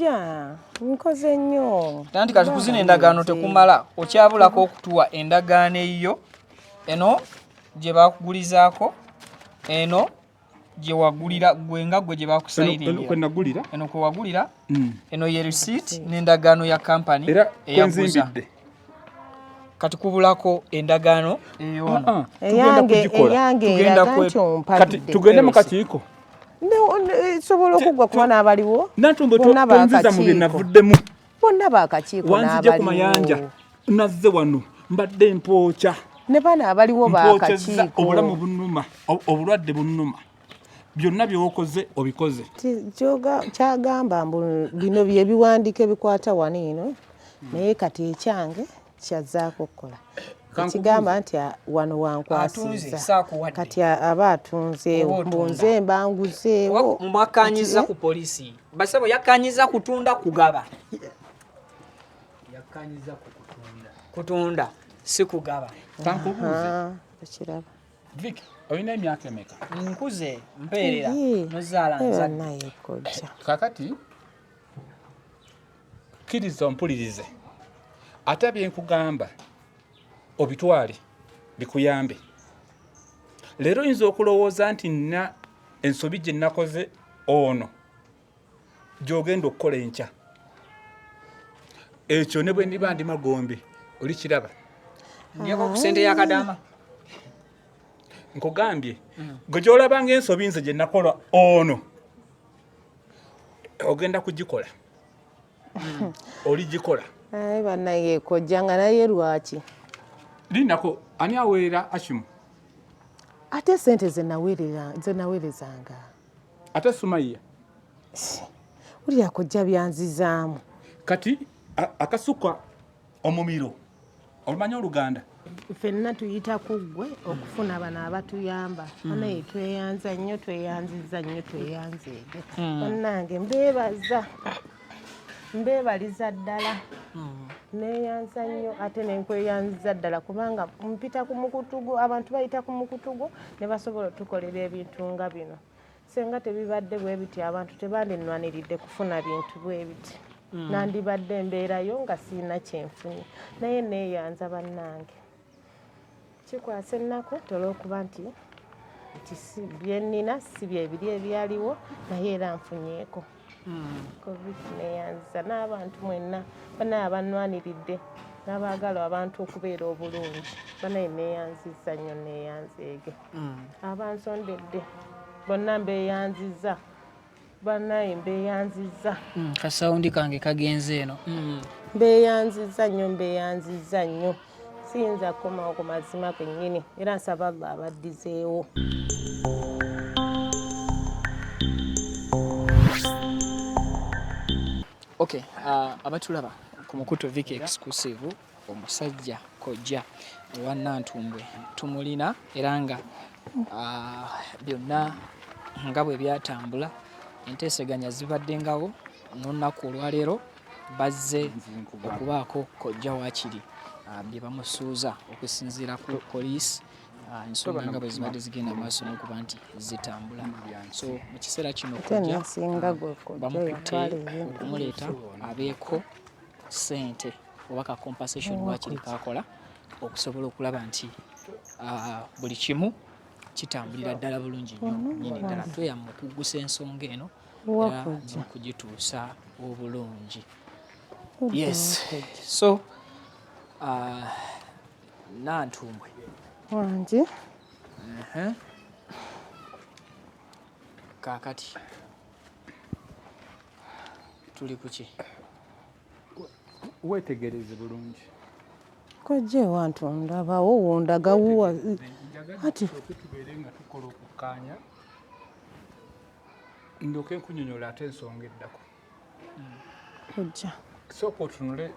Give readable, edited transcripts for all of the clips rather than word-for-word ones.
Kojja, nkoze nnyo. Anti kati kuzina endagaano tekumala, okyabulako okutuwa endagaano eyiyo eno gye bakugulizaako, eno gye wagulira gwe nga gwe gye bakusayiningira. Kwe nagulira. Eno kwe wagulira. Eno ye receipt n'endagaano ya kampani Era eyaguza. kwenzimbidde. Kati kubulako endagaano eyono. Ah, ah, tugenda Eyange kugikola. eyange Tugenda eraga nti Kati ompadde. tugende mu kakiiko. Esobola okuggwa kuba n'abaliwo. Nantumbo Bonna tonziza mu bye bakakiiko. navuddemu. Bonna bakakiiko Wanzije ku mayanja. n'abaliwo. Nazze wano mbadde mpookya. Ne bano abaliwo Mpookyezza bakakiiko. obulamu bunnuma, obulwadde bunnuma. Byonna by'okoze obikoze. Kyagamba mbu bino bye biwandiiko ebikwata wano eno, naye kati ekyange kyazzaako okukola. Ekigamba nti wano wankwasizza. Atunze, saakuwadde. Kati aba atunzeewo. Oba Mbu otunda. nze mbanguzeewo. Mwakkaanyizza ku poliisi. Basebo yakkaanyizza kutunda kugaba. Yakkaanyizza ku kutunda. Kutunda si kugaba. Kankubuuze. Ah, okiraba. Vic, olina emyaka emeka? Nkuze mpeerera Ee, nozaala ee, nzadde. bannaye kojja. Kaakati kkiriza ompulirize, ate bye nkugamba obitwale bikuyambe. Leero oyinza okulowooza nti nina ensobi gye nakoze ono gy'ogenda okukola enkya. Ekyo ne bwe ndiba ndi magombe olikiraba. Ndyeko ku ssente ya Kadaama. Nkugambye gwe gy'olaba ng'ensobi nze gye nakola ono ogenda kugikola. Oligikola. Ayi bannaye kojja nga naye lwaki? Lindako, ani aweerera Ashimu? Ate ssente ze naweerezanga. Ate Sumayya? Wulira kojja byanzizaamu. Kati akasuka omumiro olumanyi Oluganda? Ffenna tuyita ku ggwe okufuna bano abatuyamba. Banaye tweyanza nnyo, tweyanzizza nnyo, tweyanzeege. Bannange mbeebaza, mbeebaliza ddala. Neeyanza nnyo ate ne nkweyanziza ddala kubanga mpita ku mukutu gwo, abantu bayita ku mukutu gwo ne basobola otukolera ebintu nga bino. Senga tebibadde bwe biti abantu tebandinwaniridde kufuna bintu bwe biti. Nandibadde embeerayo nga sirina kyenfunye. Naye neeyanza bannange. Kikwasa ennaku olw'okuba nti bye nnina si bye biri ebyaliwo naye era nfunyeeko. Covid neeyanziza n'abantu mwenna bannaye abannwaniridde n'abaagala abantu okubeera obulungi. Bannaye neeyanzizza nnyo, neeyanzeege. Abansondedde bonna mbeeyanzizza. Bannaye mbeeyanzizza. Kasawundi kange kagenze eno. Mbeeyanzizza nnyo, mbeeyanzizza nnyo. Siyinza kukomawo ku mazima kennyini era nsaba Allah abaddizeewo. Okay, abatulaba ku mukutu Vic Exclusive, omusajja kojja owa Nantumbwe tumulina era nga byonna nga bwe byatambula enteeseganya zibadde ngawo n'olunaku olwaleero bazze okubaako kojja waakiri bye bamusuuza okusinziira ku poliisi, ensonga nga bwe zibadde zigenda maaso n'okuba nti zitambula. So mu kiseera kino Ate kojja nasinga gwe kojja bamukutte yatwala ebintu. okumuleeta abeeko ssente oba ka compensation lwakiri kakola okusobola okulaba nti buli kimu kitambulira ddala bulungi nnyo nnyini ddala. Tweyama okuggusa ensonga eno era n'okugituusa obulungi. Yes, so Nantumbwe. Wangi. Kaakati tuli ku ki? Weetegereze bulungi. Kojja ewantu ndabawo wondagawuwa. Ati tubeere nga tukola okukkaanya ndyoke nkunyonyola ate ensonga eddako. Kojja. Sooka otunule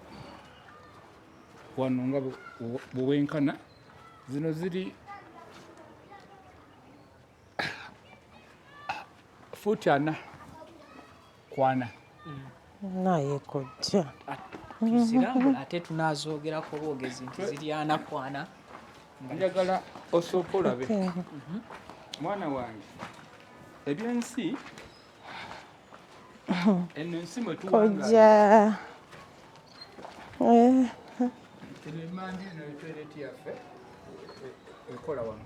wano nga bwe wenkana. Zino ziri fuuti 4 ku 4. Naye kojja. Tuzirambula ate tunazoogerako bwogezi nti ziri 4 ku 4. Njagala osooke olabe. Mwana wange, ebyensi Eno ensi mwe tuwangaala. Kojja. Eh, Eno emmanju eno toilet yaffe ekola wano.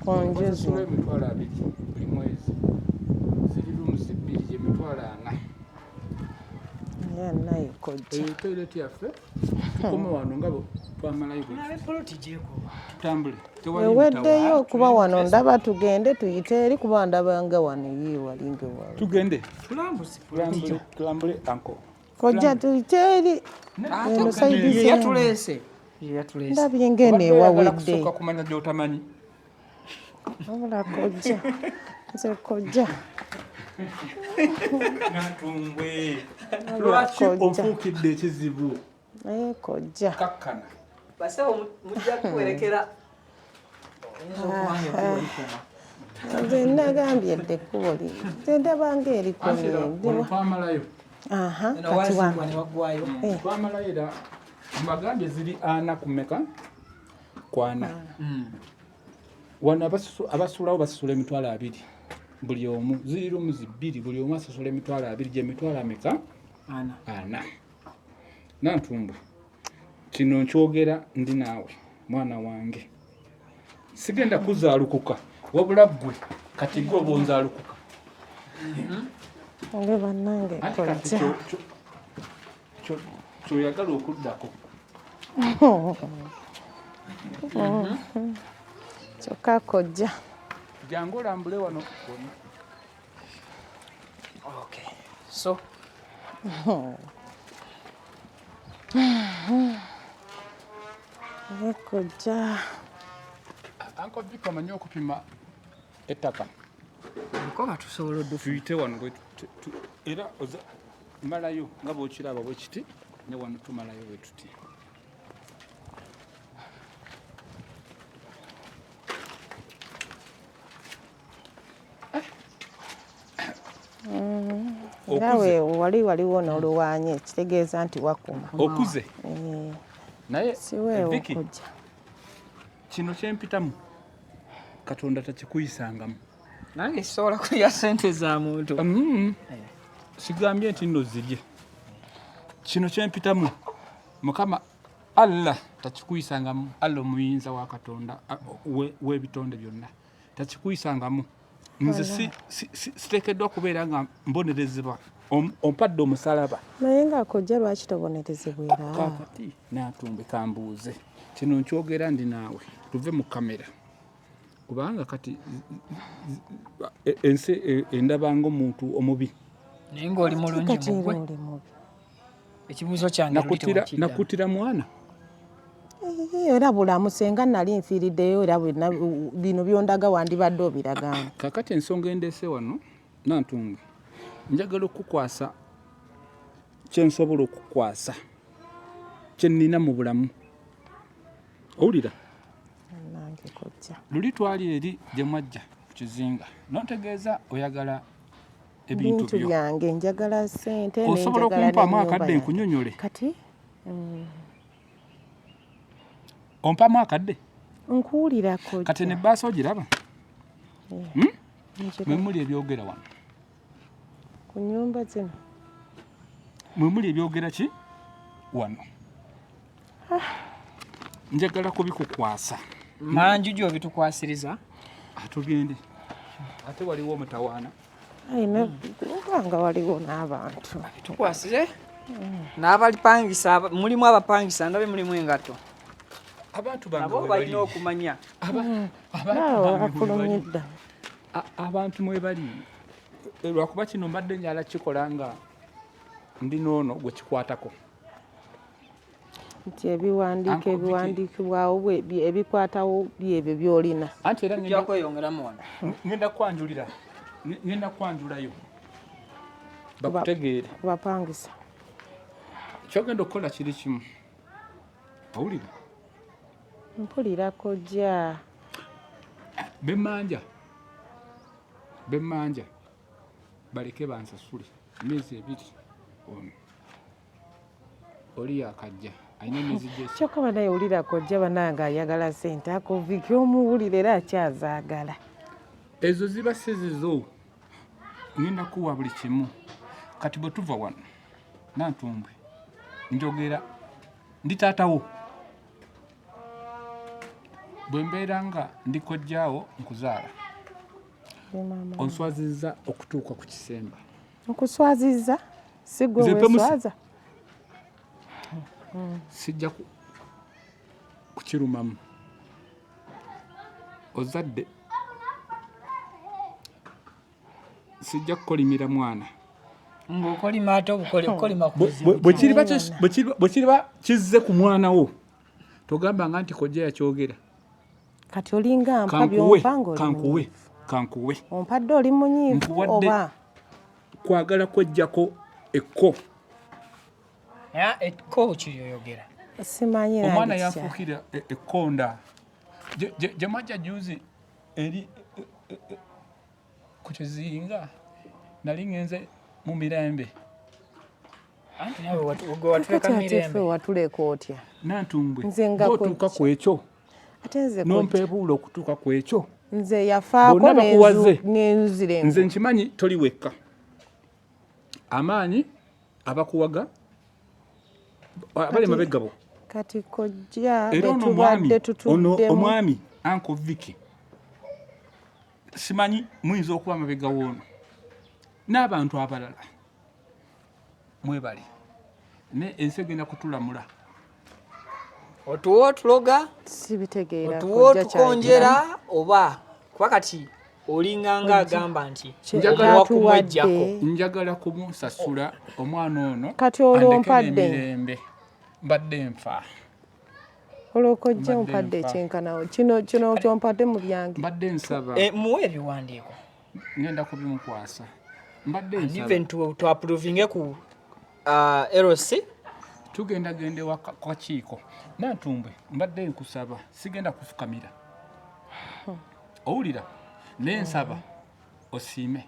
Ku nju Basasula zino. 20,000 buli mwezi. Ziri rooms bbiri gye 40,000. Ye naye kojja. Eyo toilet yaffe tukoma wano nga bwe twamalayo bwe Olabe poloti gyekuba. tutambule. Tewali Eweddeyo mutawaana. kuba wano ndaba tugende tuyite eri kuba ndaba nga wano ye walinga wawe. Tugende. Tulambuze. Tulambule, tulambule anko. Kojja tuyite eri. Eno sayidi Ye z'eno. yatuleese. Ye yatuleese. Ndabye ng'eno Obadde oyagala ewawedde. kusooka kumanya gy'otamanyi. Wabula kojja. Nze kojja. Natumbwe. Wabula Lwaki kojja. onfuukidde ekizibu? Naye kojja. Kakkana. Basawo mujja kuwerekera. Oyinza okuba nga ekkubo likoma. Nze nagambye dda ekkubo li. Nze ndaba Anti era ng'erikomye. wano twamalayo. Aha, Eno kati wazimbwa wano. ne waggwayo. Twamalayo era mbagambye ziri ana ku mmeka? Ku ana. Wano abasulawo basasula 20,000 buli omu. Ziri rooms bbiri buli omu asasula 20,000 gye mitwalo ameka? Ana. Ana. Nantumbwe, kino nkyogera ndi naawe mwana wange. Sigenda kuzaalukuka wabula ggwe kati ggwe oba onzaalukuka. Nge bannange Anti kati kojja. kyoyagala okuddako. Kyokka kojja. Jangu olambule wano wonna. Okay. So Naye kojja. Uncle Vic omanyi okupima ettaka. Olukoba tusobola oddufu. Tuyite wano bwe era malayo nga bw'okiraba bwe kiti ne wano tumalayo bwe tuti. Era Okuze. we waliwo n'oluwaanyi ekitegeeza nti wakoma. Okuze. Eh, Naye si weewo Vicky, kojja. kino kye mpitamu Katonda takikuyisangamu. Nange sisobola kulya ssente za muntu. Sigambye nti nno zirye. Kino kye mpitamu Mukama Allah takikuyisangamu. Allah omuyinza wa Katonda w'ebitonde byonna takikuyisangamu. Nze siteekeddwa kubeera nga mbonerezebwa. Ompadde omusalaba. Naye nga kojja lwaki tobonerezebwa era? Kaakati Nantumbwe kambuuze. Kino nkyogera ndi naawe tuve mu kamera. Kubanga kati ensi endaba ng'omuntu omubi. Naye ng'oli mulungi Kati mugwe. era oli mubi. Ekibuuzo kyange luli tewakiddamu. Nakutira mwana. Era bulamu senga nali nfiiriddeyo era bino byondaga wandibadde obiragamu. Kaakati ensonga endeese wano Nantumbwe njagala okukwasa kye nsobola okukwasa kye nnina mu bulamu. Owulira? Nange kojja. Luli twali eri gye mwajja ku kizinga n'ontegeeza oyagala ebintu Bintu byo. byange njagala ssente Osobola nenjagala okumpaamu n'ennyumba akadde yange. nkunyonyole? Kati? Ompaamu akadde? Nkuwulira kojja. Kati ne bbaasa ogiraba? Njira. Mwe muli ebyogera wano. Ku nnyumba zino. Mwe muli ebyogera ki? Wano. Njagala kubikukwasa. Manju gy'obitukwasiriza. Atugende. Ate waliwo omutawaana. Ayina kubanga waliwo n'abantu. Tukwasire. N'abalipangisa mulimu abapangisa ndabe mulimu engatto. Abantu bange Nabo we balina bali. okumanya. Abantu Naawe bange we wafulumye bali. dda. Abantu mwe bali. Lwakuba kino mbadde njala kikola nga ndi n'ono gwe kikwatako. Nti ebiwandiiko Uncle Vicky. ebiwandiikibwawo ebikwatawo byebyo by'olina. Anti era Tujja kweyongeramu wano. ngenda kwanjulira. Ngenda kwanjulayo. Bakutegeere. Kubapangisa. Ky'ogenda okukola kiri kimu. Owulira? Mpulira kojja. Bemmanja. Bemmanja. Baleke bansasule. Emyezi ebiri. Ono. Oli yakajja. Alina emyezi gy'esatu. Kyokka banaye wulira kojja bannange ayagala ssente ako Vicky omuwulira era akyazaagala. Ezo ziba si zizo. Ngenda kuwa buli kimu. Kati bwe tuva wano Nantumbwe, njogera ndi taatawo, bwe mbeera nga ndi kojjaawo nkuzaala, onswazizza okutuuka ku kisemba. Nkuswazizza? Si gwe weswaza? Sijja kukirumamu. Ozadde, sijja kukolimira mwana. Ng'okolima ate obukolima ku buzibu. Bwe kiriba kizze ku mwana wo, togambanga nti kojja yakyogera. Kati olinga mpa byompa ng'oli kankuwe, kankuwe. Ompadde oli munyiivu oba? Kwagala kwejjako ekko. Ekko kiryoyogera. Simanyi. Omwana yanfuukira ekkonda. Gye mwajja juzi eri ku kizinga, nali ngenze mu mirembe. Anti nawe watuleka mirembe. Watuleka otya? Nantumbwe, otuuka ku ekyo. Ate nze nompeebuula okutuuka ku ekyo. Nze yafaako nenzire. Nze nkimanyi toli wekka. Amaanyi abakuwaga abali emabega bo. Kati kojja era ono omwami, ono omwami Uncle Vicky, simanyi muyinza okuba amabega woono n'abantu abalala mwebale, ne ensi egenda kutulamula. Otuwa otuloga, sibitegeera. Otuwa otukonjera oba kuba kati olinganga agamba nti wakumwejjako. Njagala kumusasula omwana ono. Kati olwo mpadde emirembe, mbadde nfa. Olwokojja ompadde ekyenkanawo kino, kino kyompadde mu byange. Mbadde nsaba muwe ebiwandiiko. Ngenda kubimukwasa. Mbadde nsaba even to approvinge ku LC. Tugenda gende wa kakiiko. Nantumbwe, mbadde nkusaba, sigenda kufukamira. Owulira? Naye nsaba osiime.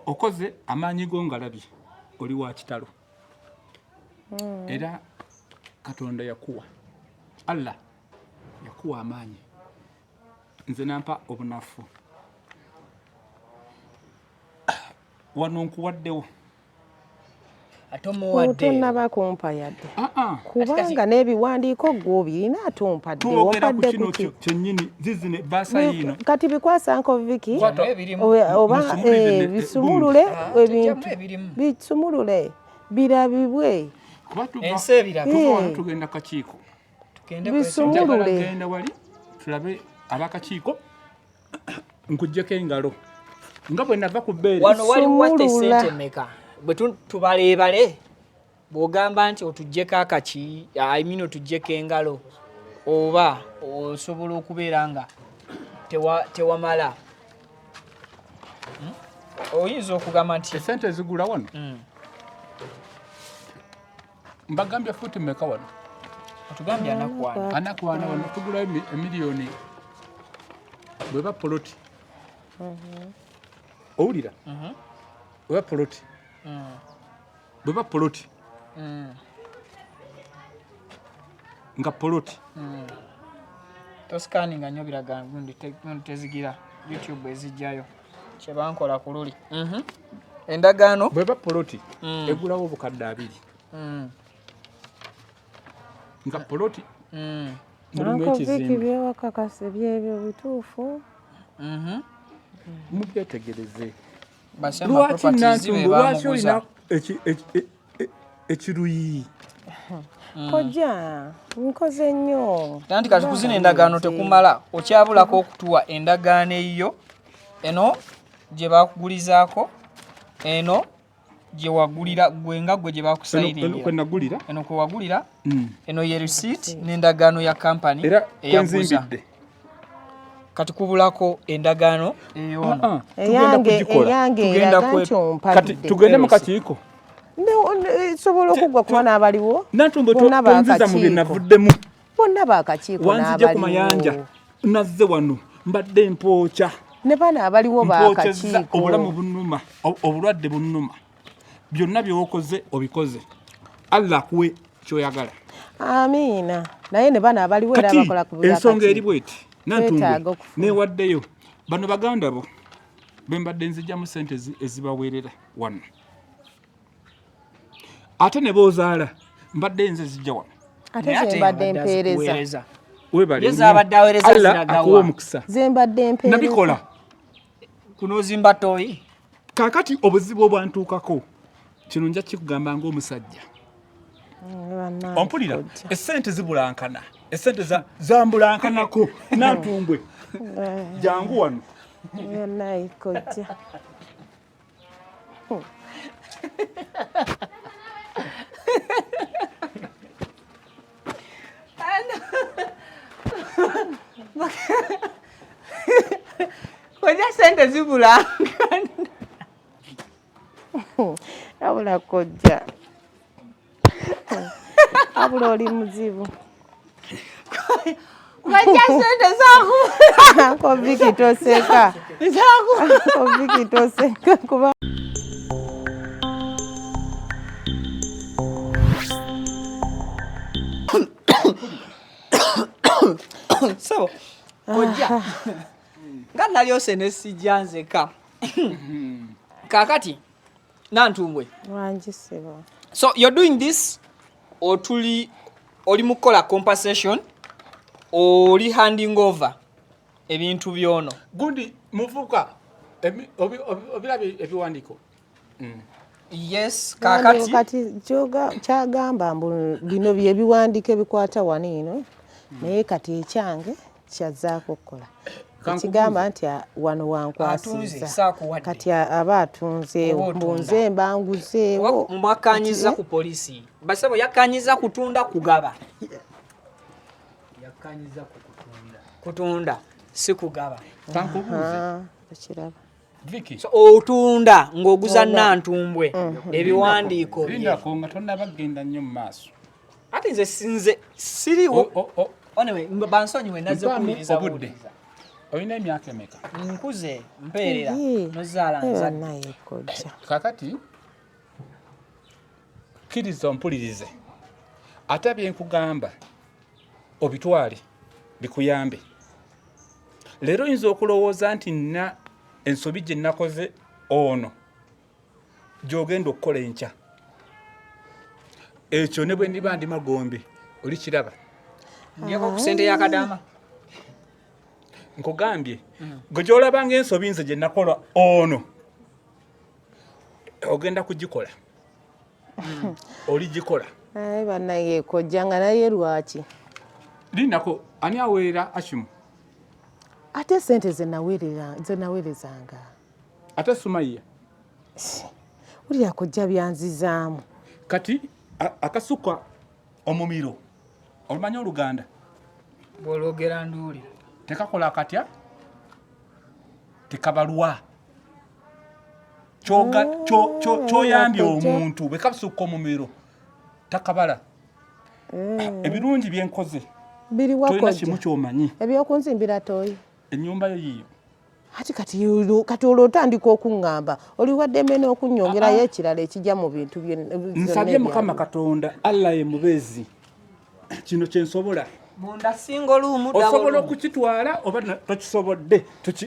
Okoze amaanyi go ngalabye, oli wa kitalo. Era Katonda yakuwa, Allah yakuwa amaanyi, nze nampa obunafu. Wano nkuwaddewo. Ate omuwadde. Tonnaba kumpa yadde, kubanga n'ebiwandiiko gwe obirina, ate ompadde. Twogera ku kino kyennyini, zizine baasa yiino. Kati bikwasa Uncle Vicky oba bisumulule, ebintu bisumulule birabibwe. Ensi ebiraba. Tugenda kakiiko. Bisumulule. Genda wali tulabe abakakiiko, nkuggyeko engalo nga bwe nava ku bbeere. Wano wali watte sente meka bwe tubaleebale bw'ogamba nti otuggyeko akaki, I mean otuggyeko engalo, oba osobola okubeera nga tewamala, Oyinza okugamba nti esente ezigula wano, mbagambye futi mmeka wano? Otugambye 44. 44. Wano tugulayo emiliyoni bweba poloti. Owulira? Bweba poloti, bweba poloti nga poloti. Tosikaninga nnyo, biraga gundi tezigira YouTube ezijjayo kyebankola ku luli. Endagaano. Bweba poloti egulawo 20,000 nga poloti mulimu Uncle Vicky, ekizimbe. Byewakakasa byebyo bituufu? Mubyetegereze. Basema Lwaki Properties be Nantumbu, lwaki bamuguza. olina ekiruyi? Kojja, nkoze nnyo. Anti kati kuzina endagaano tekumala, okyabulako okutuwa endagaano eyiyo eno gye bakugulizaako, eno gye wagulira gwe nga gwe gye Eno bakusayiningira. Kwe nagulira. Eno kwe wagulira. Eno ye receipt n'endagaano ya kampani Era eyaguza. kwenzimbidde. Kati kubulako endagaano eyono. Ah, ah, tugenda Eyange kugikola. eyange Tugenda eraga nti Kati ompadde. tugende mu kakiiko. Esobola okuggwa kuba n'abaliwo Nantumbe, bonna tonziza mu bye bakakiiko. navuddemu. Bonna bakakiiko Wanzija ku mayanja, n'abaliwo. nazze wano mbadde mpookya. Ne bano abaliwo Mpokyezza bakakiiko. obulamu bunnuma, obulwadde bunnuma. Byonna byokoze obikoze, Allah akuwe kyoyagala. Amiina. Naye ne bano abaliwo era Kati bakola ku ensonga eri bakakiiko. bweti, Nantumbwe, Twetaaga okufuna. newaddeyo bano baganda bo. Bembadde nzijjamu sente ezibaweerera wano, ate ne boozaala mbadde nze zijja wano. Ate zembadde mpeereza. Webale. Ye z'abadde aweereza. Allah ziragawa? akuwa omukisa. Zembadde mpeereza. Nabikola. Kunozimba toyi. Kaakati obuzibu obwantuukako, kino nja kikugamba ng'omusajja. Bannange, Ompulira? kojja. Esente zibulankana, esente zambulankanako. Nantumbwe, jangu wano. Bannange, kojja. Kojja, sente zibulankana. Abula kojja, abula oli muzibu. Kojja, sente zaku Uncle Vicky, toseka. zaku Uncle Vicky, toseka kuba So kojja, nga nalyose ne sijja nzeka. Kaakati Nantumbwe, wangisibwa. So you're doing this, otuli oli mu kukola compensation, oli handing over ebintu byono. Gundi muvubuka, obirabye ebiwandiiko? Yes. Kakati Kakati kati kyagamba mbu bino bye biwandiiko ebikwata wano eno, naye kati ekyange kyazzaako okukola ekigamba nti wano Atunze, wankwasiza. saakuwadde. Kati aba atunzeewo. Oba otunda. Mbu nze mbanguzeewo. Mwakanyiza ku polisi, basebo yakanyiza kutunda kugaba. Yakkanyiza ku kutunda. Kutunda si kugaba. Kankubuuze. Ah, okiraba. Vicky. So otunda ng'oguza Nantumbwe ebiwandiiko bye. Lindako nga tonnaba kugenda nnyo mu maaso. Ate nze nze siriwo. Anyway, bansonyiwe, nazze Mpaamu kuwuliriza. obudde. Buwuliriza. Olina emyaka emeka? Nkuze, mpeerera, Ee, nozaala ee, nzadde. bannaye kojja. Kakati kkiriza ompulirize, ate byenkugamba obitwale bikuyambe. Leero oyinza okulowooza nti nna ensobi gye nakoze ono gy'ogenda okukola enkya, ekyo ne bwe ndiba ndi magombe olikiraba. Ndyeko ku sente yakadaama. Nkugambye, gwe gy'olabanga ensobi nze gye nakola ono ogenda kugikola, oligikola. Naye bannaye kojja, nga naye lwaki? Lindako, ani aweerera Ashimu? Ate sente zenaweerezanga. Ate Sumayiya? Wulira kojja, byanzizaamu. Kati akasukka omumiro, olumanyi Oluganda? Bw'olwogera nduuli. Tekakola katya, tekabalwa. Kyoyambye omuntu bwe kasukka omumiro takabala. Ebirungi byenkoze Biriwa? tolina kimu Kojja? kyomanyi. Ebyokunzimbira toyi? Ennyumba yo yiyo. Ati kati kati olwo otandika okuŋŋamba oli waddembe n'okunnyongerayo ekirala ekijja mu bintu byonna. Nsabye Mukama Katonda, Allah ye mubeezi, kino kyensobola. Munda single room. Osobola okukitwala oba tokisobodde,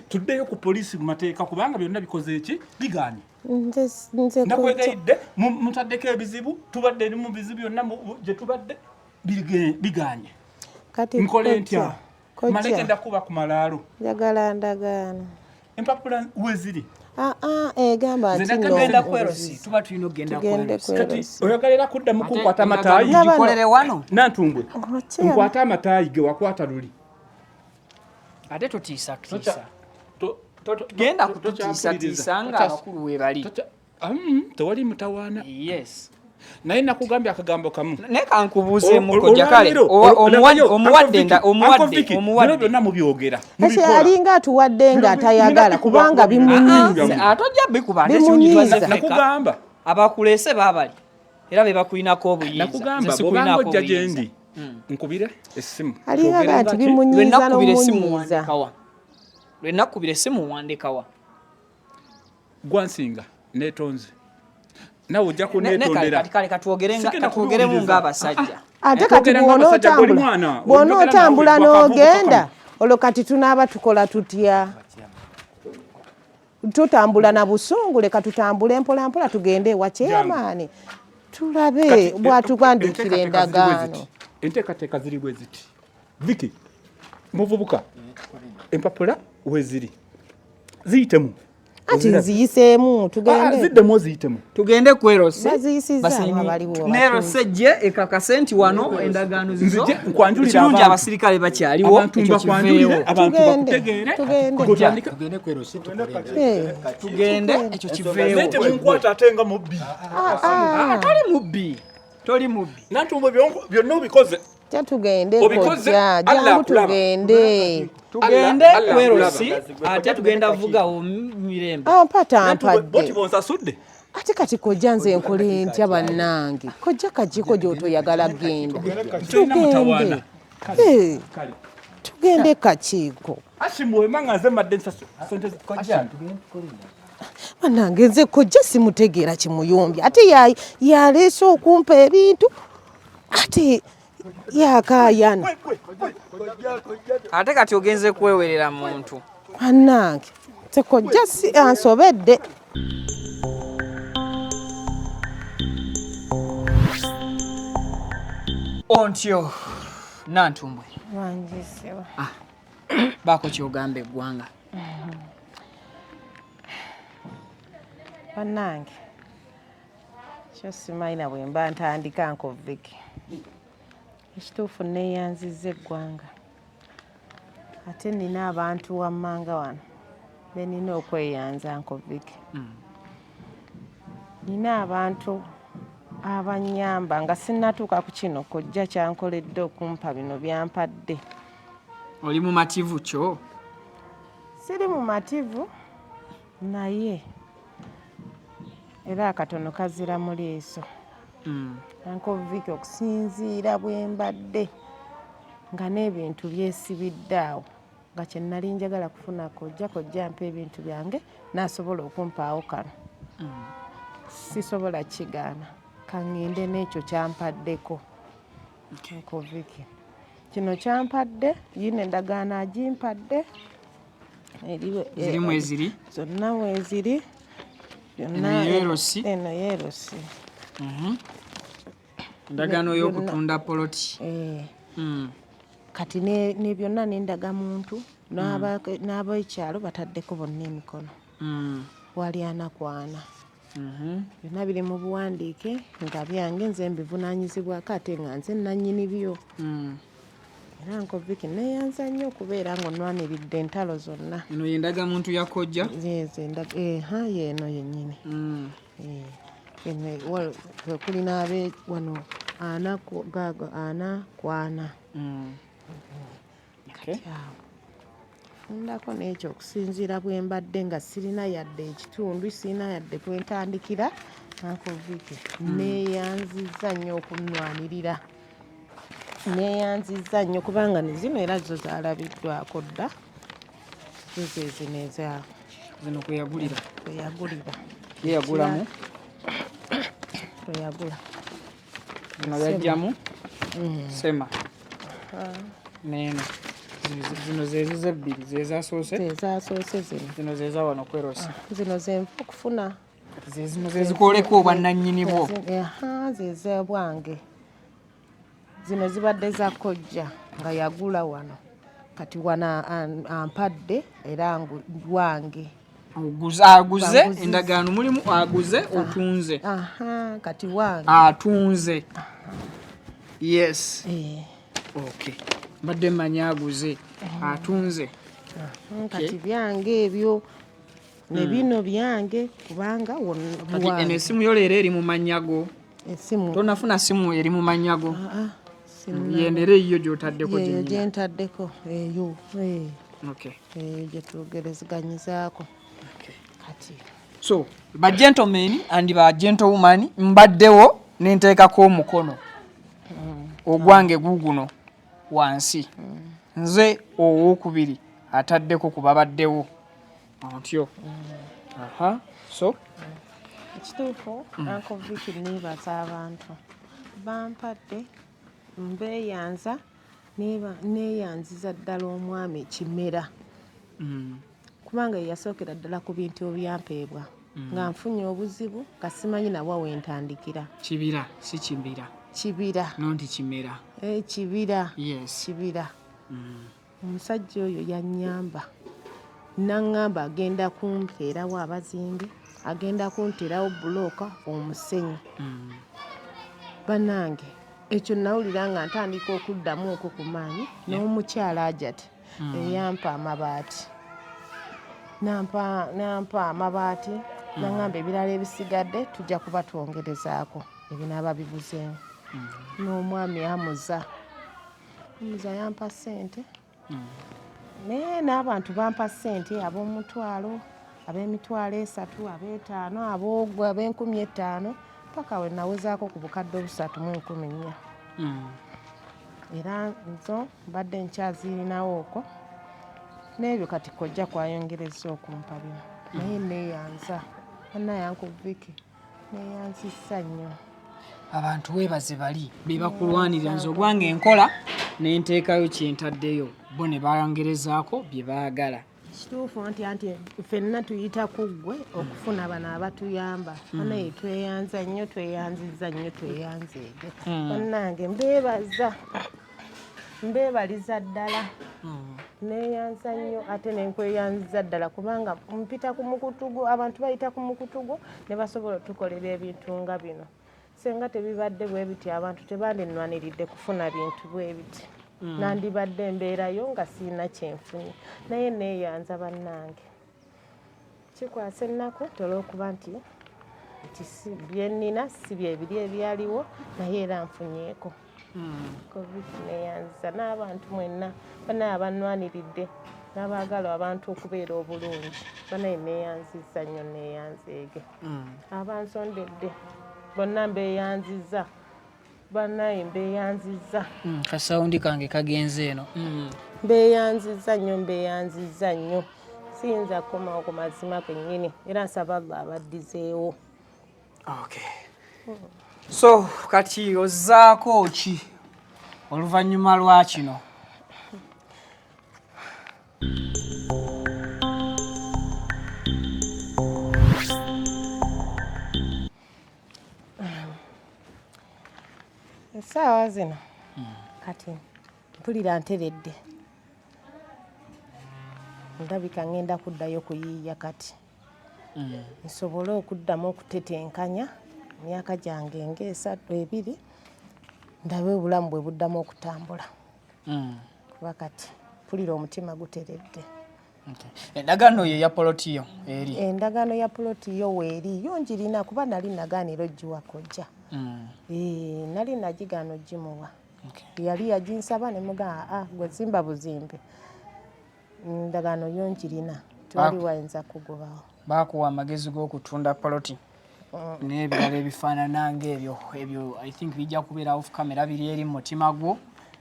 tuddeyo ku poliisi mu mateeka, kubanga byonna bikoze eki biganye. Nze kojja, Nakwegayiridde, mutaddeko ebizibu, tubadde eri mu bizibu byonna gye tubadde biganye. Kati Nkole kojja, ntya? Male kojja, genda kuba ku malaalo. Njagala ndagaano. Empapula weziri. Aa, egamba Nze nti nagenda no Tugenda kwerosi, tuba tulina okugenda Tugende kwerosi. Kati kwerosi. oyagalera kuddamu kunkwata amataayi? Nga bano- Gikolere wano. Nantumbwe, Otya? nkwate amataayi ge wakwata luli? Ate totiisatiisa. Tokyapuliriza. Genda kututiisatiisa nga abakulu we bali. Tewali mutawaana. Yes. Naye nakugambye akagambo kamu. Naye kankubuuzeemu kojja, kale omuwadde omuwadde omuwadde. Byonna mubyogera. Kati mubikola. alinga atuwadde nga atayagala kubanga bimunyiiza. Atojja bikuba ate Bimunyiiza. kirungi twazze ffeka. Nakugamba. Abakuleese baabali era be bakulinako obuyinza. Nakugamba, Nze bwobanga sikulinako ojja obuyinza. gyendi, nkubire essimu. Alinga Twogere ga nga nti ki? Lwe bimunyiiza nakkubira essimu n'omunyiiza. wandekawa? Lwe nakkubira essimu wandekawa? Gwansinga netonze, nawe ojja Ne- ne kale kunetondera. kati kale Sigenda katwogeremu kubiwuliriza. ng'abasajja. Ate kati Twogera ng'abasajja, gwe oli mwana, bw'onootambula oyogera naawe, n'ogenda, olwo kati tunaaba tukola tutya? Tutambula na busungu, leka tutambule mpolampola tugende ewa chairman tulabe bw'atuwandiikira endagaano. Enteekateeka ziri bwe ziti. Viki muvubuka, empapula weziri ziyitemu. Ati nziyiseemu tugende. Ziddemu oziyitemu. Tugende ku LC. Baziyisizaamu abaliwo. Ne LC gye ekakase nti wano endagaano zizo. Nzije nkwanjulire Ekirungi abantu. abasirikale bakyaliwo. Abantu Ekyo mbakwanjulire, kiveewo. abantu Tugende, bakutegeere. tugende. Gotandika. Tugende ku LC tukole. Tugende ekyo kiveewo. Naye temunkwata ate nga mubbi. Toli mubbi. Toli mubbi. Nantumbo byonna obikoze. Jja tugende Obikoze, kojja, Allah jangu akulaba. tugende. Tugende Allah ku LC akulaba. ate tugenda vugawo mirembe. Ampata Nantumbo boti ampadde. bonsasudde. Ate kati kojja nze nkole ntya bannange? Kojja kajjiko gy'otoyagala genda. Tolina mutawaana. Tugende. Kale. Tugende kakiiko. Ashimu wema nga nze mbadde nsasu. Sente Kojja tugende tukole. Bannange nze kojja simutegeera kimuyombya. Ate yaleese okumpa ebintu ate yakaayana. Ate kati ogenze kwewerera muntu. Bannange nze kojja si ansobedde. Ontyo Nantumbwe. Wangisewa. Baako ky'ogamba eggwanga. Bannange kyo simanyi na bwe mba ntandika nkovviki. Ekituufu neeyanzizza eggwanga. Ate nina abantu wammanga wano be nina okweyanza nkovviki. Nina abantu abannyamba nga sinnatuuka ku kino kojja kyankoledde okumpa bino byampadde. Oli mumativu kyo? Siri mumativu naye era akatono kazira mu liiso. Nkovviki okusinziira bwe mbadde nga n'ebintu byesibidde awo nga kye nali njagala kufuna kojja, kojja mpa ebintu byange n'asobola okumpaawo kano. Sisobola kigaana, kaŋŋende n'ekyo kyampaddeko. Nkovviki kino kyampadde, yino endagaano agimpadde. Ziri mweziri? Zonna mweziri. Eno yeerosi. Eno yeerosi. Endagaano y'okutunda poloti. Kati ne byonna n'endagamuntu n'abekyalo bataddeko bonna emikono. Wali ana ku ana. Byonna biri mu buwandiike nga byange nze mbivunaanyizibwako ate nga nze nnannyini byo. Era nkovviki neeyanza nnyo okubeera ng'onnwaniridde entalo zonna. Eno ye ndagamuntu ya kojja? Yeeno yennyini. Eno kwe n'abe wano ana ku ana. Kati awo fundako n'ekyo okusinziira bwe mbadde nga sirina yadde ekitundu, sirina yadde kwe ntandikira. Nkovviki neeyanzizza nnyo okunnwanirira. Neeyanzizza nnyo kubanga ne zino era zo zaalabiddwako dda. Zo ze zino eza Zino kwe yagulira. Kwe yagulira. Ye yagulamu? Kwe yagula. Zino yajjamu? Sema. Neeno. Zino ze zize ebbiri, ze zasoose? Ze zasoose zino. Zino ze za wano ku LC. Zino ze nva okufuna. Ze zino ze zikwoleka obwannannyini bwo. Ze z'obwange. Zino zibadde za kojja nga yagula wano. Kati wano ampadde era wange. Aguze endagaano mulimu aguze otunze. Kati wange. Atunze. Yes. Okay. Mbadde mmanyi aguze atunze. Kati byange ebyo ne bino byange kubanga Kati eno essimu yo leero eri mu mannya go. Essimu. Tonafuna simu eri mu mannya go. Yeno era eyiyo gy'otaddeko Yeeyo gyennyini. gye ntaddeko eyo. Okay. Eyo gye twogerezganyizaako. Kati. So, ba gentlemen and ba gentlewoman mbaddewo ne nteekako omukono. Ogwange guguno wansi. Nze owookubiri ataddeko ku babaddewo. Otyo. Aha. So, Ekituufu Uncle Vicky neebaza abantu. Bampadde mbeeyanza neeyanziza ddala omwami Kimera. Kubanga ye yasookera ddala ku bintu ebyampeebwa nga nfunye obuzibu nga simanyi nawa we ntandikira. Kibira si kibira. Kibira. No nti kimera. Kibira. Yes. Kibira. Omusajja oyo yannyamba n'aŋŋamba agenda kumpeerawo abazimbi, agenda kunteerawo bbulooka, omusenyu. Bannange ekyo nawulira nga ntandika okuddamu okwo ku maanyi. N'omukyala Ajati eyampa amabaati, nampa amabaati, naŋŋamba ebirala ebisigadde tujja kuba twongerezaako ebinaaba bibuzeemu. N'omwami Amuza, Amuza yampa ssente, naye n'abantu bampa ssente, ab'omutwalo, ab'emitwalo 3, ab'etaano, ab'enkumi 5, paka we nawezaako ku 3,400. Era nzo mbadde nkyazirinawo okwo n'ebyo kati kojja kwayongereza okumpa bino. Naye neeyanza bannaye, Uncle Vicky, neeyanzisa nnyo. Abantu weebaze bali be bakulwanirira. Nze ogwange enkola nenteekayo kyentaddeyo, bo ne bayongerezaako bye baagala. Kituufu nti anti ffenna tuyita ku ggwe okufuna bano abatuyamba. Banaye tweyanza nnyo, tweyanziza nnyo, tweyanzeege. Bannange mbeebaza, mbeebaliza ddala. Neeyanza nnyo ate nenkweyanziza ddala kubanga mpita ku mukutu gwo, abantu bayita ku mukutu gwo ne basobola otukolera ebintu nga bino. Senga tebibadde bwe biti, abantu tebandinwaniridde kufuna bintu bwe biti. Nandibadde embeerayo nga sirina kyenfunye, naye neeyanza bannange. Kikwasa ennaku olw'okuba nti bye nnina si bye biri ebyaliwo, naye era nfunyeeko. Covid neeyanziza n'abantu mwenna bannaye abanwaniridde n'abaagala abantu okubeera obulungi. Bannaye neeyanzizza nnyo, neeyanzeege. Abansondedde bonna mbeeyanzizza, bannaye mbeeyanzizza. Kasawundi kange kagenze eno. Mbeeyanzizza nnyo, mbeeyanzizza nnyo. Siyinza kukomawo ku mazima kennyini, era nsaba Allah abaddizeewo. Okay. So kati ozzaako ki oluvannyuma lwa kino? Essaawa zino kati mpulira nteredde, ndabika ŋŋenda kuddayo kuyiiya kati nsobole okuddamu okutetenkanya emyaka gyange ng'esatu ebiri, ndabe obulamu bwe buddamu okutambula, kuba kati mpulira omutima guteredde. Endagaano yo eya poloti yo eri? Endagaano ya poloti yo weeri, yo njirina, kuba nali nagaanira ogiwa kojja. Nali nagigaana ogimuwa. Yali yaginsaba ne mugamba, aa, gwe zimba buzimbe, ndagaano yo njirina, tewali wayinza kugobawo. Baakuwa amagezi g'okutunda poloti n'ebirala ebifaanana ng'ebyo. Ebyo I think bijja kubeera off camera, biri eri mu mutima gwo,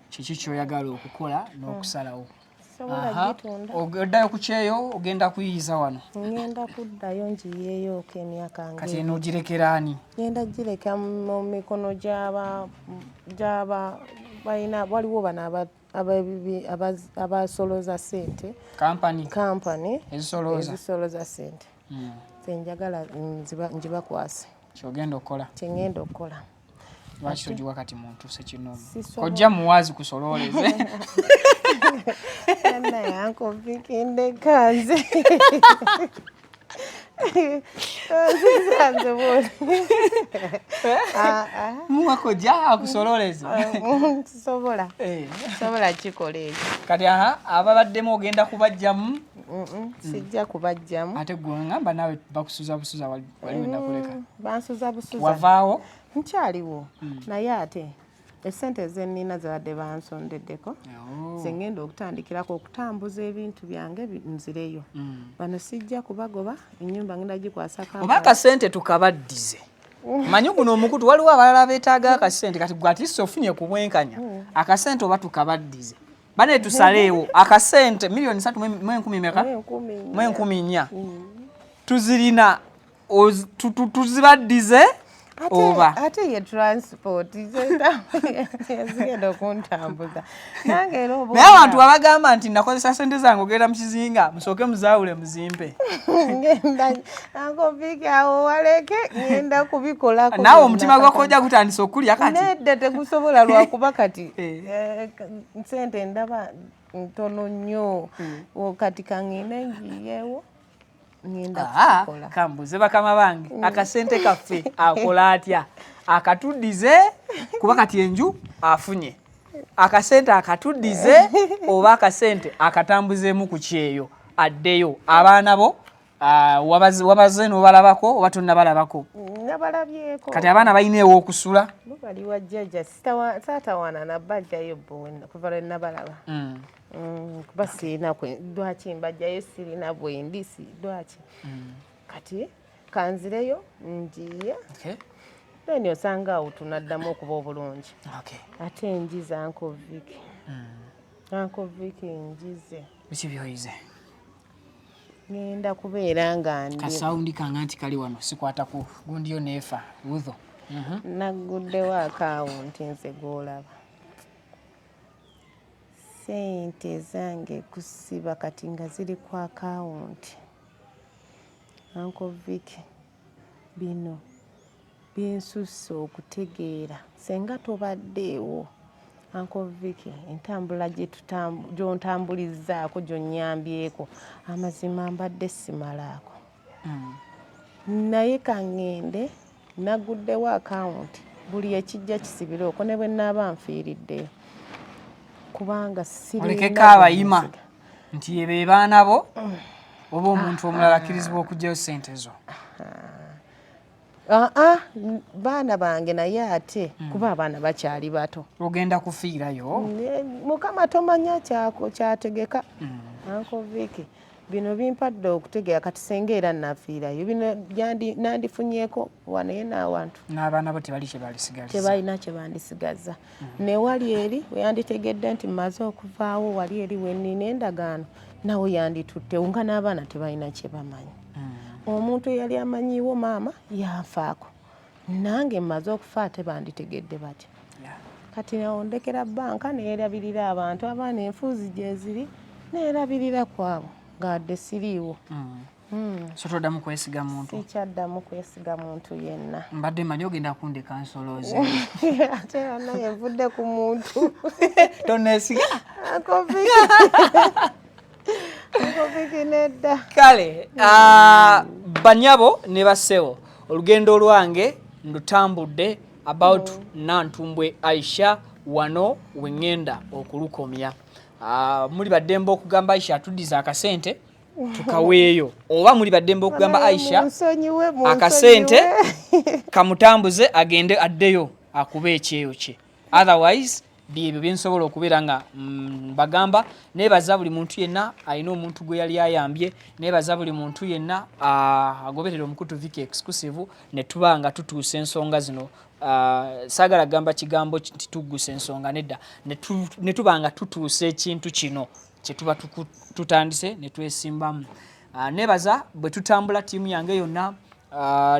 kiki ky'oyagala okukola n'okusalawo. Sobola gitunda. Oddayo ku kyeyo, ogenda kuyiyiza wano? Ngenda kuddayo ngiyeeyooko emyaka. Kati eno ogirekera ani? Ngenda gireka mu mikono gy'aba gy'aba balina. Waliwo bano abasoloza ssente. Kampani. Kampani. Ezisolooza. Ezisoloza ssente. Nze njagala ngibakwase. Kyogenda okukola? Kyengenda okukola. Lwaki togiwa kati muntu sekinoomu? Sisobola. Kojja muwaazi kusolooleze. Naye Uncle Vicky, ndeka nze nzisanze bwoli. Muwa kojja akusololeze. Sisobola. Sobola kikola ekyo. Kati aha ababaddemu ogenda kubajjamu? Sijja kubajjamu. Ate gwe ngamba naawe bakusuza busuza, wali wenakuleka. Bansuza busuza. Wavaawo? Nkyaliwo, naye ate esente ezennina zibadde bansondeddeko, ze ngenda okutandikirako okutambuza ebintu byange nzireyo. Bano sijja kubagoba, ennyumba ngenda gikwasa Oba kampani. Akasente tukabaddize. Manyi guno omukutu waliwo abalala beetaaga akasente. Kati gwe atisi ofunye ku bwenkanya akasente, oba tukabaddize bane tusaleewo akasente 3,100 meka? 4,000. Mu 4,000 tuzirina, tuzibaddize. Oba ate ye transport zigenda okuntambuza nange era oba Naye abantu babagamba nti nakozesa sente zange ogenda mu kizinga, musooke muzaawule muzimpe. Ngenda, Uncle Vicky, awo waleke, ngenda kubikolako. Naawe omutima gwa kojja gutandise okulya kati. Nedda, tegusobola, lwakuba kati sente ndaba ntono nnyo. Kati kaŋŋende ngiyeewo, ngenda kukikola. Kambuze bakama bange, akasente kaffe akola atya? Akatuddize, kuba kati enju afunye akasente. Akatuddize oba akasente akatambuzeemu ku kyeyo addeyo? Abaana bo wabaze n'obalabako oba tonnabalabako? Nabalabyeko. Kati abaana balina ew'okusula? Bo bali wa jjajja, saatawaana nabajjayo bo kuva lwe nabalaba. Kuba sirina lwaki mbajjayo, sirina bwendi, si lwaki. Kati kanzireyo ngiye, then osanga awo tunaddamu okuba obulungi. Ate njize, Uncle Vicky, Uncle Vicky, njize. Biki byoyize? Ngenda kubeera nga ndi Kasawundi kange nti kali wano, sikwata ku gundiyo neefa wutho. Nagguddewo akawunti nze gw'olaba, sente zange kusiba kati nga ziri ku akawunti. Uncle Vicky, bino binsusse okutegeera senga tobaddeewo. Uncle Vicky, entambula gyontambulizaako, gyonnyambyeko, amazima mbadde simalaako. Naye kaŋŋende naguddewo akawunti, buli ekijja kisibire okwo ne bwe naaba nfiiriddeyo, kubanga sirina Olekeko abayima bwe nsiga. nti ye be baana bo, oba omuntu omulala akkirizibwa okuggyayo sente zo? Aa, baana bange, naye ate kuba abaana bakyali bato. Ogenda kufiirayo. Mukama tomanya kyako kyategeka. Uncle Vicky, bino bimpadde okutegeera kati senga era nafiirayo, bino nandifunyeeko wano ye n'awantu. N'abaana bo tebali kye balisigaliza. Tebalina kye bandisigaza. Ne wali eri weyanditegedde nti mmaze okuvaawo, wali eri wennina endagaano, nawe yandituttewo nga n'abaana tebalina kye bamanyi. Omuntu eyali amanyiiwo maama yanfaako, nange mmaze okufa, ate banditegedde batya? Kati awo ndekera banka neerabirira abantu, abaana enfuuzi gyeziri, neerabirira kwabo ng'adde siriiwo. So toddamu kwesiga muntu? Sikyaddamu kwesiga muntu yenna. Mbadde manyi ogenda kundeka nsolooze. Ate era naye nvudde ku muntu. Toneesiga? Uncle Vicky, nedda. Kale, banyabo ne bassebo, olugendo olwange ndutambudde about Nantumbwe Aisha, wano weŋŋenda okulukomya. Muli baddembe okugamba Aisha atuddiza akasente tukaweeyo, oba muli baddembe okugamba Aisha Munsonyiwe. akasente kamutambuze agende addeyo akube ekyeyo kye. Otherwise byebyo byensobola okubeera nga bagamba. Nebaza buli muntu yenna alina omuntu gwe yali ayambye, nebaza buli muntu yenna agoberera omukutu Vicky Exclusive, ne tuba nga tutuusa ensonga zino. Saagala kugamba kigambo nti tuggusa ensonga, nedda, ne tuba nga tutuusa ekintu kino kye tuba tutandise ne twesimbamu. Nebaza bwe tutambula ttiimu yange yonna.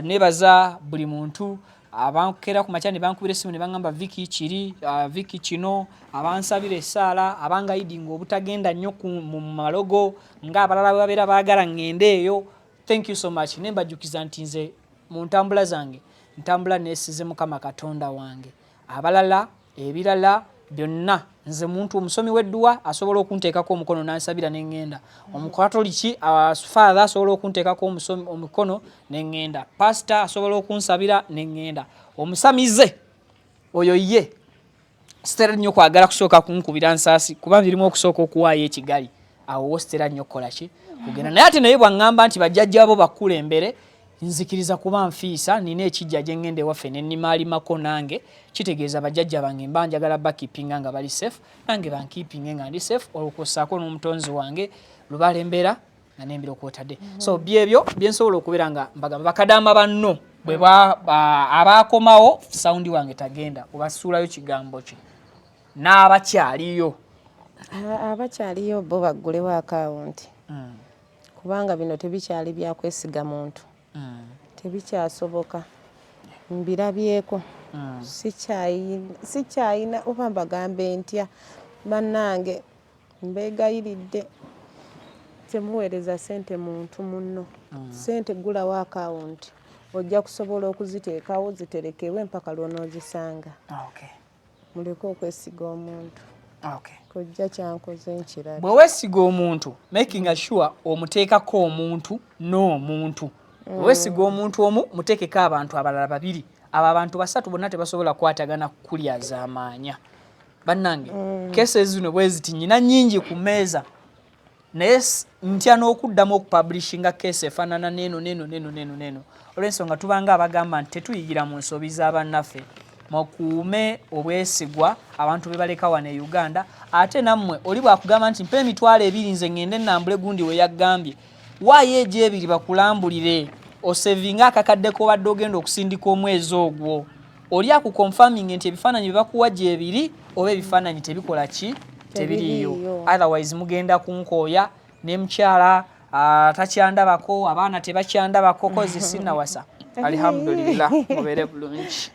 Nebaza buli muntu abankera ku makya ne bankubira essimu ne baŋŋamba Vicky kiri, Vicky kino, abansabira essaala, abangayidinga obutagenda nnyo mu malogo ng'abalala bwe babeera baagala ŋŋende eyo. Thank you so much. Ne mbajjukiza nti nze mu ntambula zange ntambula neesize Mukama Katonda wange, abalala ebirala byonna. Nze muntu omusomi w'edduwa asobola okunteekako omukono n'ansabira ne ŋŋenda. Omukatoliki father asobola okunteekako omukono ne ŋŋenda, pasita asobola okunsabira ne ŋŋenda. Omusamize oyo ye sitera nnyo kwagala kusooka kunkubira nsaasi, kuba birimu okusooka okuwaayo ekigali, awo wo sitera nnyo kukola ki kugenda. Naye ate naye bwaŋŋamba nti bajjajjabo bakulembere, nzikiriza, kuba nfiisa nina ekijja gye ŋŋenda ewaffe ne nnimaalimako nange, kitegeeza bajjajja bange mba njagala bakipinga nga bali safe, nange bankipinge nga ndi safe, olwokwossaako n'omutonzi wange lubalembera nga nembira okwotadde. So byebyo byensobola okubeera nga mbagamba. Bakadaama banno bwe abaakomawo, sound wange tagenda obasuulayo kigambo ki n'abakyaliyo? Abakyaliyo bo baggulewo akawunti, kubanga bino tebikyali byakwesiga muntu, tebikyasoboka. Mbirabyeko. Sikyayina oba mbagambe ntya, bannange mbeegayiridde, temuweereza ssente muntu munno. Ssente ggulawo akawunti, ojja kusobola okuziteekawo ziterekebwe mpaka lw'onoozisanga. Muleke okwesiga omuntu. Kojja kyankoze nkirabye. Bwe weesiga omuntu, making sure omuteekako omuntu n'omuntu. Bwe weesiga omuntu omu, muteekeko abantu abalala babiri. Abo abantu basatu bonna tebasobola kukwatagana kukulyazaamaanya. Bannange, cases zino bwe ziti nnyina nnyingi ku mmeeza, naye ntya n'okuddamu okupublishinga case efaanana n'eno n'eno n'eno n'eno n'eno, olw'ensonga tubanga abagamba nti tetuyigira mu nsobi za bannaffe. Mukuume obwesigwa abantu be baleka wano e Uganda. Ate nammwe oli bw'akugamba nti mpa 20,000 nze ŋŋende nnambule gundi we yaggambye, waayo egyo ebiri bakulambulire, osevinga akakadde k'obadde ogenda okusindika omwezi ogwo. Oli akuconfirming nti ebifaananyi bye bakuwa gyebiri oba ebifaananyi tebikola ki, tebiriiyo. Otherwise mugenda kunkooya ne mukyala takyandabako, abaana tebakyandabako, kozi sinnawasa. Alhamdulillah, mubeere bulungi.